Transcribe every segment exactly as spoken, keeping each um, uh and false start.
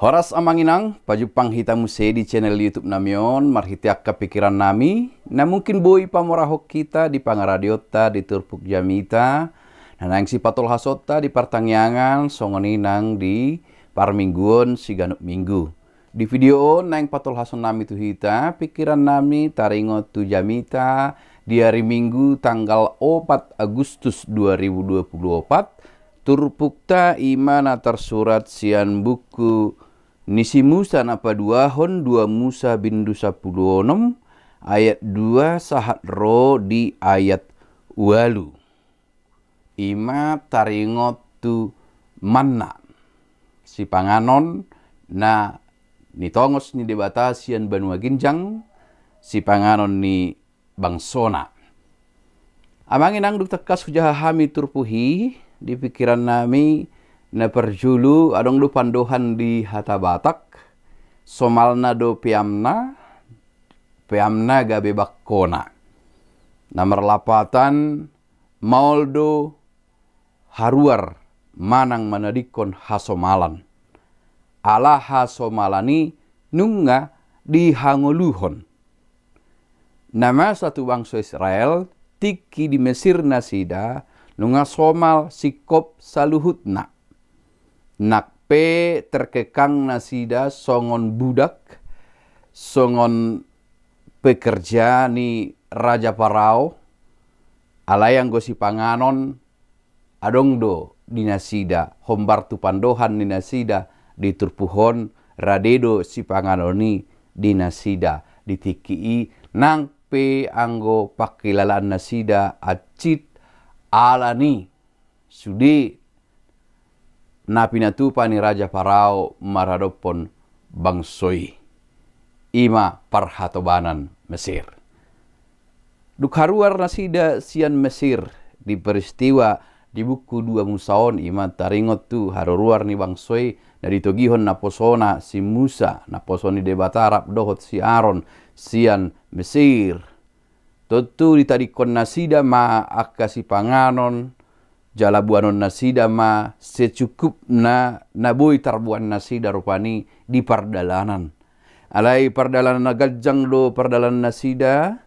Horas amang inang, pajumpang hita muse di channel YouTube nami on, marhite angka pikiran nami, na mungkin boi pamorahon hita di pangaradeonta di turpuk jamita, na naeng sipatolhasonta di partangiangan, songon i nang di parmingguon siganup minggu. Di video on naeng patolhason nami tu hita, pikiran nami taringot tu jamita di ari Minggu tanggal opat Agustus dua ribu dua puluh opat, turpukta i ma na tarsurat sian buku ni si Musa na paduahon, dua Musa bindu sampulu onom, ayat dua sahat ro di ayat ualu. I ma taringot tu manna, sipanganon na nitongos ni Debata sian banua ginjang, sipanganon ni bangsona. Amang inang, dung tangkas hujaha hami turpuk i, di pikiran nami na parjolo adong do pandohan di hata Batak, somalna do peamna, peamna gabe bangkona. Na marlapatan, maol do haruar manang manadingkon hasomalan. Ala hasomalan i nunga dihangoluhon. Na masa tu bangso Israel, tingki di Mesir nasida, nunga somal singkop saluhutna. Nang pe terkekang nasida songon budak, songon pekerja ni Raja Parao, alai anggo sipanganon adong do di nasida, hombar tu pandohan ni nasida di turpuk on, rade do sipanganon i di nasida di tingki i, nang pe anggo pangkilalaan nasida hansit ala ni sude na pinatupa ni Raja Parao maradophon bangso i, i ma parhatobanan Mesir. Dung haruar nasida sian Mesir di peristiwa di buku dua Musa on, i ma taringot tu haruruar ni bangso i na ditogihon naposona si Musa, naposo ni Debata rap dohot si Aron sian Mesir. Tontu ditadingkon nasida ma angka sipanganon, jala boanon nasida ma secukupna na boi tarboan nasida rupani di pardalanan. Alai pardalanan na ganjang do pardalanan nasida,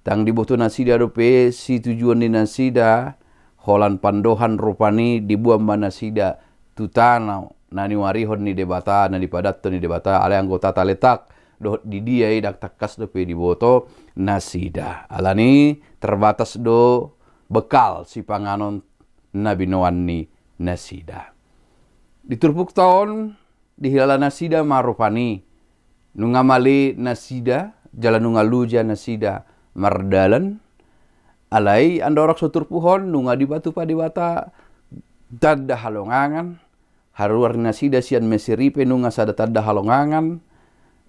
ndang diboto nasida dope situjuon ni nasida, holan pandohan rupani diboan ma nasida tu tano na niuarihon ni Debata, na dipadathon ni Debata, alai anggo tata letak dohot di dia i ndang tangkas dope diboto nasida. Alani terbatas do bekal sipanganon na binoan ni nasida. Di turpukta on dihilala nasida ma rupani nunga male nasida, jala nunga loja nasida mardalan. Alai andorang so turpuk on nunga dipatupa Debata tanda halongangan, haruar nasida sian Mesir i pe nunga sada tanda halongangan,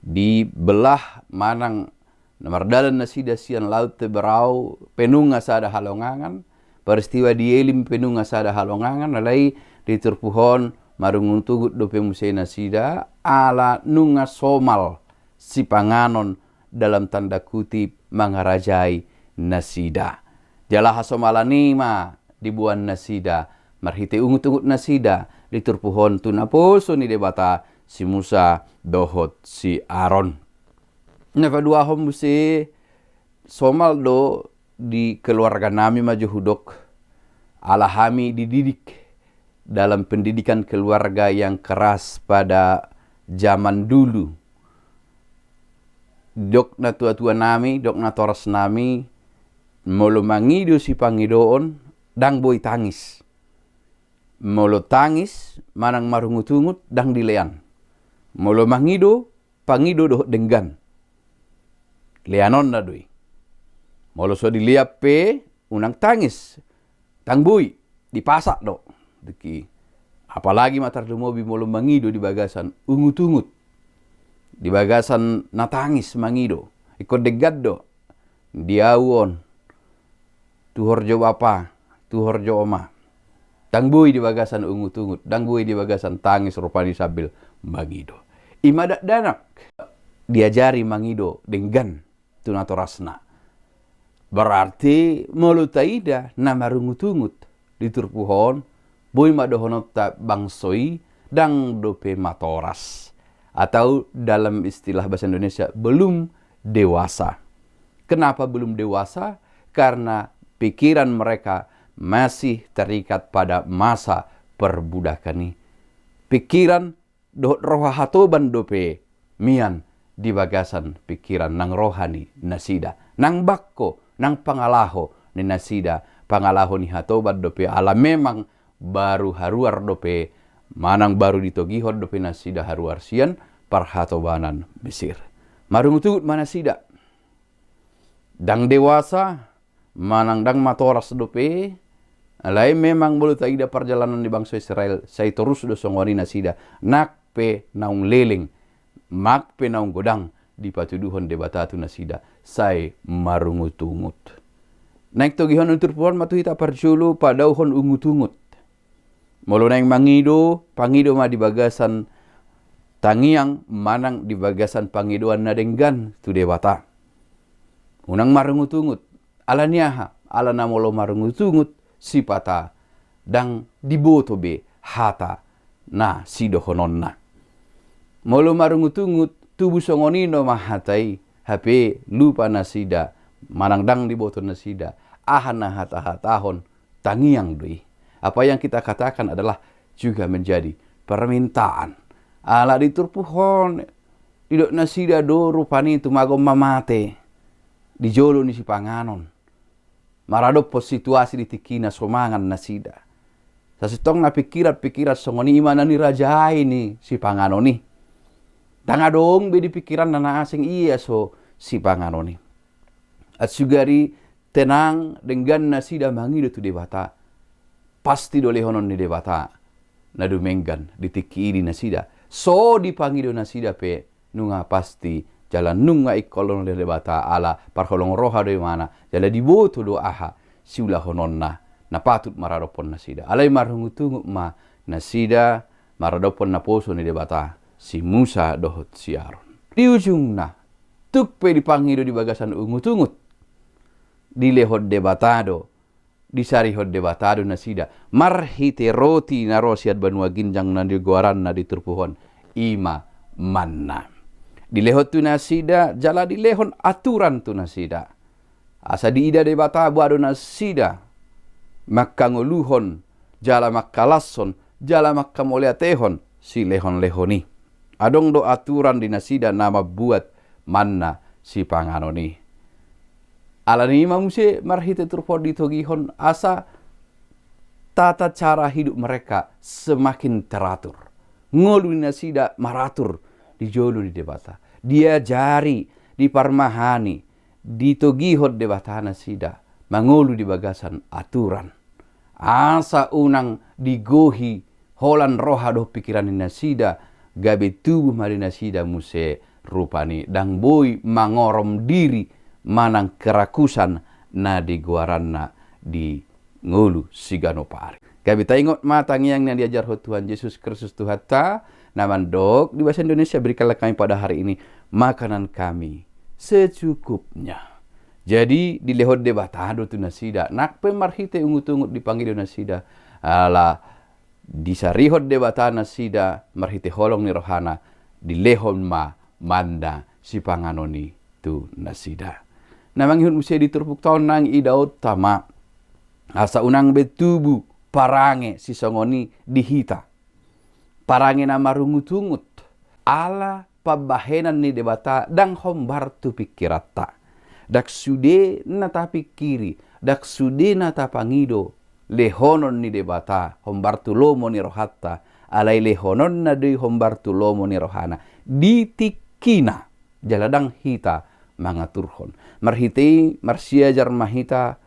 dibelah manang na mardalan nasida sian Laut Teberau pe nunga sada halongangan, peristiwa di Elim pe nunga sada halongangan, alai di turpuk on marungutungut dope muse nasida, ala nunga somal sipanganon dalam tanda kutip mangarajai nasida. Jala hasomalan i ma diboan nasida marhite ungutungut nasida di turpuk on tu naposo ni Debata si Musa dohot si Aron. Na paduahon muse, somal do di keluarga nami ma jo hudok, ala hami dididik dalam pendidikan keluarga yang keras pada zaman dulu. Dok na tuatua nami, dok natoras nami, molo mangido sipangidoon, ndang boi tangis. Molo tangis manang marungutungut, ndang dilean. Molo mangido, pangido dohot denggan, leanonna do i. Molo so dilean pe, unang tangis, ndang boi, dipasak do. Dengki. Apalagi ma tarlumobi molo mangido di bagasan ungutungut, di bagasan na tangis mangido. Ingkon denggan do. Di au on, tuhor jo bapa, tuhor jo oma. Ndang boi di bagasan ungutungut, ndang boi di bagasan tangis rupani sambil mangido. I ma dakdanak diajari mangido denggan tu natorasna. Berarti molo taida na marungutungut di turpuk on, boi ma dohononta bangso i ndang dope matoras. Atau dalam istilah bahasa Indonesia, belum dewasa. Kenapa belum dewasa? Karena pikiran mereka masih terikat pada masa perbudakan i. Pikiran dohot roha hatoban dope mian di bagasan pikiran nang roha ni nasida. Nang bangko, nang pangalaho ni nasida, pangalaho ni hatoban dope ala memang baru haruar dope, manang baru ditogihon dope nasida haruar sian parhatobanan Mesir. Marungutungut ma nasida. Ndang dewasa, manang ndang matoras dope, alai memang molo taida parjalanan ni bangso Israel, sai torus do songon i nasida, nang pe naung leleng, nang pe naung godang dipatuduhon Debata tu nasida, sai marungutungut. Naeng togihon ni turpuk on ma tu hita parjolo, padauhon ungutungut. Molo naeng mangido, pangido ma di bagasan tangiang manang di bagasan pangidoan na denggan tu Debata. Unang marungutungut. Ala ni aha? Ala na molo marungutungut sipata, ndang diboto be hata na sidohononna. Molo marungutungut, tubu songon i nama hata i, hape lupa nasida, manang ndang diboto nasida aha na hatahatahon, tangiang do i. Apa yang kita katakan adalah juga menjadi permintaan. Ala di turpuk on, didok nasida do rupani tumagon ma mate di jolo ni sipanganon, maradophon situasi di tingki na so mangan nasida. Sasintongna pikiran-pikiran songon i, i ma na nirajai ni sipanganon i. Ndang adong be di pikiranna na asing ia so sipanganon i. Asugari tenang, denggan nasida mangido tu Debata, pasti do lehonon ni Debata na dumenggan di tingki i di nasida. So dipangido nasida pe, nunga pasti jala nunga ingkon lehonon ni Debata, ala parholong roha do imana, jala diboto do aha siulahononna na patut maradophon nasida. Alai marungutungut ma nasida maradophon naposo ni Debata, si Musa dohot si Aron. Di ujungna, tung pe dipangido di bagasan ungutungut, dilehon Debata do, disarihon Debata do nasida marhite roti na ro sian banua ginjang na nigoaranna di turpuk on, i ma manna. Dilehon tu nasida, jala dilehon aturan tu nasida. Asa diida Debata boha do nasida mangkangoluhon, jala mangkalashon, jala mangkamauliatehon silehonlehon i. Adong do aturan di nasida na mambuat manna sipanganon i. Ala ni i ma muse marhite turpuk on ditogihon asa tata cara hidup mereka semakin teratur. Ngolu ni nasida maratur di jolo ni Debata. Diajari, diparmahani, ditogihon Debata nasida mangolu di bagasan aturan. Asa unang digohi holan roha dohot pikiran ni nasida, gabe tubu ma di nasida muse rupani, ndang boi mangorom diri manang kerakusan na di goaranna di ngolu siganup ari. Gabe taingot ma tangiang na diajarhon Tuhan Jesus Kristus Tuhanta, na mandok di bahasa Indonesia, berikanlah kami pada hari ini makanan kami secukupnya. Jadi dilehon Debata do tu nasida, nang pe marhite ungutungut dipangido nasida, ala disarihon Debata nasida marhite holong ni rohana, dilehon ma manna sipanganon i tu nasida. Na mangihut muse di turpukta on, naeng idaonta ma asa unang be tubu parange sisongon i di hita. Parange na marungutungut. Ala pambahenan ni Debata ndang hombar tu pingkiranta. Ndang sude na tapingkiri, ndang sude na tapangido lehonon ni Debata hombar tu lomo ni rohanta, alai lehononna do i hombar tu lomo ni rohana di tingkina, jala ndang hita mangaturhon. Marhite i marsiajar ma hita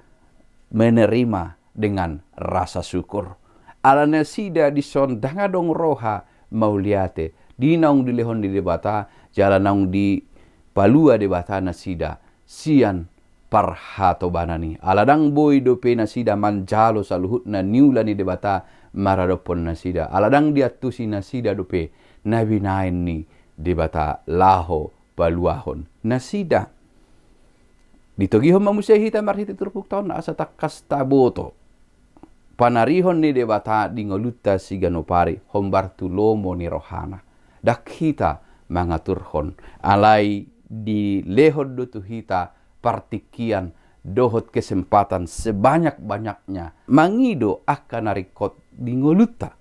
menerima dengan rasa syukur. Ala nasida dison ndang adong roha mauliate di naung dilehon ni Debata, jala naung dipalua Debata nasida sian parhatobanan i. Ala ndang boi dope nasida manjalo saluhutna niula ni Debata maradophon nasida. Ala ndang diantusi nasida dope na binaen ni Debata laho paluahon nasida. Ditogihon ma muse hita marhite turpukta on asa tangkas taboto panarihon ni Debata di ngolunta siganup ari hombar tu lomo ni rohana. Ndang hita mangaturhon. Alai dilehon do tu hita partingkian dohot kesempatan sebanyak-banyaknya mangido angka na ringkot di ngolunta.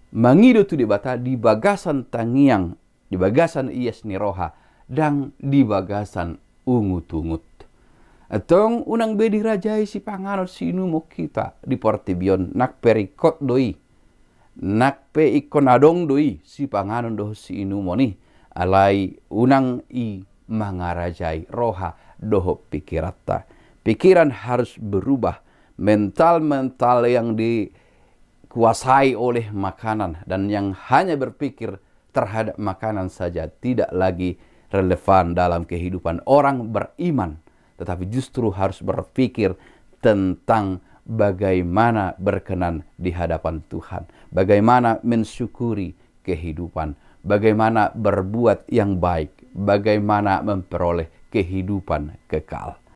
Mangido tu Debata di bagasan tangiang, di bagasan ias ni roha, ndang di bagasan ungut-ungut. Antong unang be dirajai sipanganon siinumon hita di portibi on, nang pe ringkot do i, nang pe ingkon adong do i sipanganon dohot siinumon i, alai unang i mangarajai roha dohot pikiranta. Pikiran harus berubah. Mental-mental yang dikuasai oleh makanan dan yang hanya berpikir terhadap makanan saja tidak lagi relevan dalam kehidupan orang beriman, tetapi justru harus berpikir tentang bagaimana berkenan di hadapan Tuhan, bagaimana mensyukuri kehidupan, bagaimana berbuat yang baik, bagaimana memperoleh kehidupan kekal.